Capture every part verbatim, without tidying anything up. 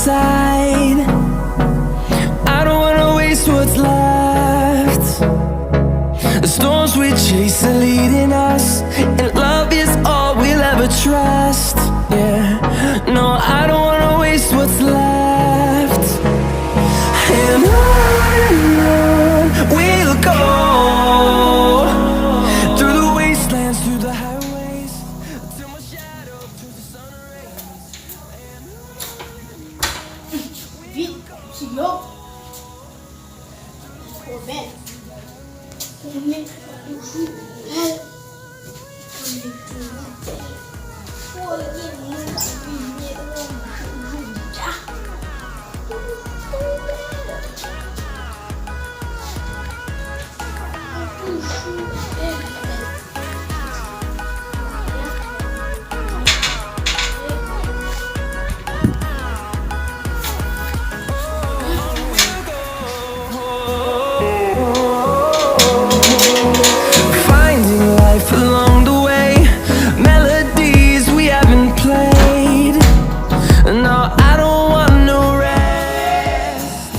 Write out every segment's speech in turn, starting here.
side. I don't wanna waste what's left. The storms we chase are leading us, and love is all we'll ever trust. Yeah, no, I don't wanna waste what's left. And on and on we'll go, through the wastelands, through the highways, till my shadow turns to sun rays. Vit, Kiyo. Twò bèl. Konnen toujou bèl. Konnen toujou bèl. Konnen mwen ka vini nan jouda. Toujou bèl. Toujou bèl. Finding life along the way, melodies we haven't played. No, I don't want no rest.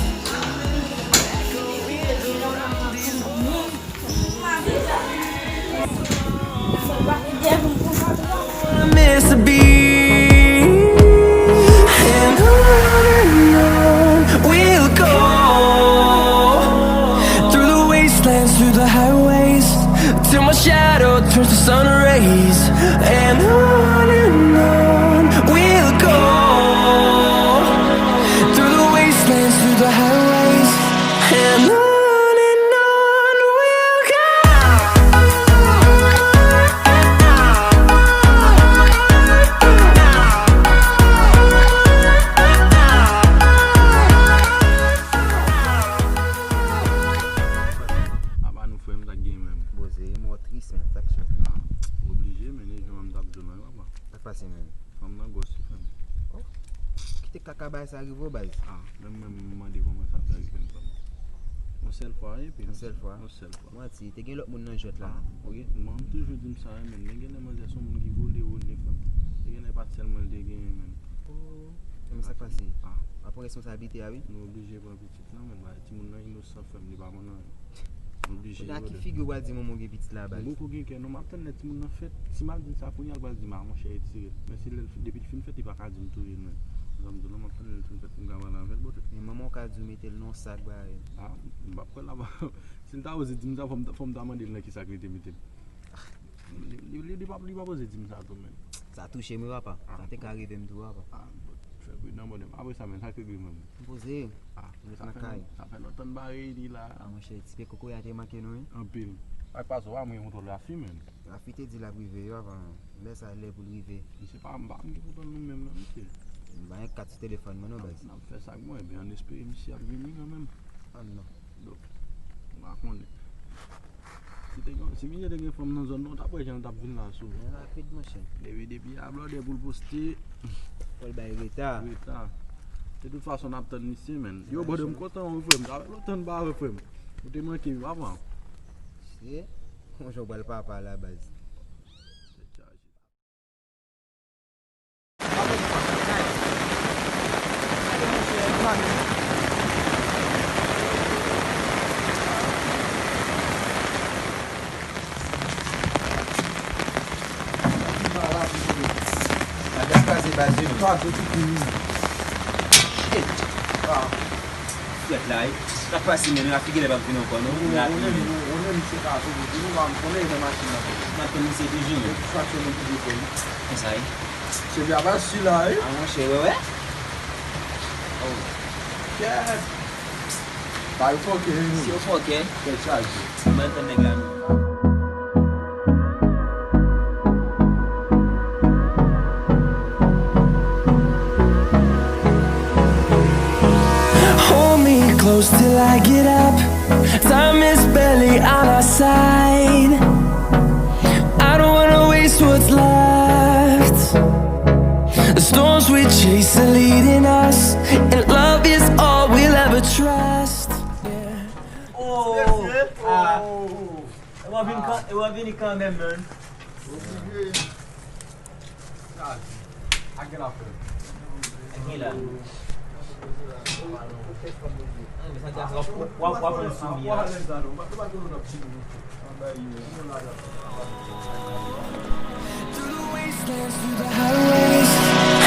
Miss a beat. And on and on we'll go, through the wastelands, through the highways, till my shadow turns to sun rays. And on and on we'll go, through the wastelands, through the highways, and on and on we'll go. Apa nou, frè m, sa k gen menm? Poze, mò tris, men, sa k sòt? Ah, oblije, men, e jan m t ap di w la, papa. Sa k pase, men? Fanm nan gwòs wi, frè m. Oh. Kite kaka bagay sa rive w, baz. Ah, menm mwen, m mande kòman sa fè rive m, frè m. Yon sèl fwa, wi, epi yon sèl fwa. Yon sèl fwa. Manti, te gen lòt moun nan jwèt la. Ah, ok. Mwen, m toujou di m sa, wi, men. Men genlè manzè se yon moun ki vole, vole, frè m. Te genlè pa t sèl mwen l te genyen, men. Oh. Men sa k pase? Ah. Ap pran responsablite a, wi. Nou oblije pran pitit lan, men, bagay, timoun nan inosan, frè m, li pa konn anyen. Oblije, brother. Kounye a ki figi w pral di manman w gen pitit la, baz? Mwen poko gen kè non, m ap tann lè timoun nan fèt. Si m al di l sa kounye a, l pral di m, "Ah, monchè, retire l." Men si lè l, depi l fin fèt, li pa ka di m touye l, men. Sa m di w la, m ap tann lè l fin fèt pou m ka pale avè l, brother. Men manman w ka di w mete l nan yon sak, bagay. Ah, m p ap kwè l ap, si l ta oze di m sa, fò m, fò m ta mande l nan ki sak li te mete l. Li, li, li, li p ap, li p ap oze di m sa tou, men. Sa touche m wi, papa. Ah. Sa te ka rive m tou, papa. Ah, bon, fè pridan, brother. Apre sa, men, sa k regle, men. M poze. Ah, m ret nan kay. Sa fè lontan n pa reyini la. Ah, monchè, ti pye kokoye a te manke nou, wi. Anpil. Sa k pase, w pa mwen kontwòl Rafi, men. Rafi te di l ap rive yo avan lè sa, lè pou l rive. Misye pa, m pa, m gen kontan nou menm, non, misye. M pa gen kat sou telefòn mwen, non, baz. N ap, n ap fè sa k bon, ebyen, ann espere misye ap vini kanmenm. Ah, non. Donk, m pa konnen. Si te gen, si misye te gen fanm nan zòn nan, w t ap wè jan l t ap vin la souvan. Men rapid, monchè. Depi, depi a blòdè pou l poste. Fò l bay reta. Reta. De tout fason, n ap tann misye, men. Yo, brother, m kontan wè w, frè m. Sa fè lontan n pa wè, frè m. Ou te manke m, papa. Se konjan w pral papa la, baz. Bagay kraze baz yo. Twa, tou, tou, tou. Shit. Ah. Frèt la, wi. Sa k pase, men, Rafi genlè p ap vin ankò, non? Rafi, men. Ou menm, ou menm, se pa sou wout, nou pa konnen nan machin nan. M ap tann misye toujou, men. Distraksyon moun ki defo, wi. Konsa, wi. Se byen pa sila, wi. Ah, monchè, wè, wè. Oh. Kèt. Ba yo fòkè, wi, nou. Si yo fòkè, tèt chaje. M al tann nèg la, non. Hold me close till I get up. Time is barely on our side. I don't wanna waste what's left. The storms we chase are leading us, and love is all we'll ever trust. Yeah. Oh, ah. E w ap vin kan-, e w ap vini kanmenm, man. Oblije. Ak gen afè. Ak gen la. An, men sa te ap w ap w ap pran souvni a. Through the wastelands, through the highways,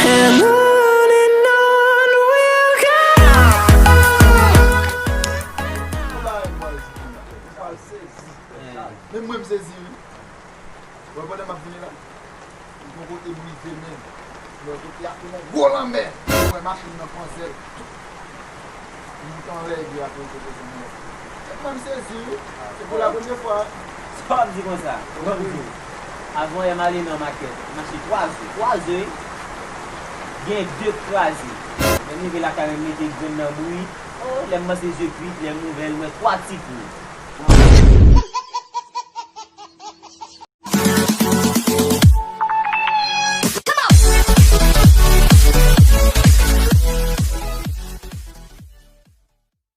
and on and on we'll go. Men mwen m sezi wi. Wè pandan m ap vini la, m gon kote m rive menm. Lè kote a tou yon gwo lanmè. Mwen wè machin nan pran zèl. M moute anlè epi apre yo poze mwen. Mwen m sezi wi. Se pou la premye fwa. Sa w ap di konsa? Ou konn di. Avan yè m ale nan makèt, m achte twa zo. Twa zo wi. Gen de k kraze. Lè m rive lakay mwen m mete grenn nan bouyi. Oh, lè m panse zo kwit, lè m ouvè l, m wè twa ti poul.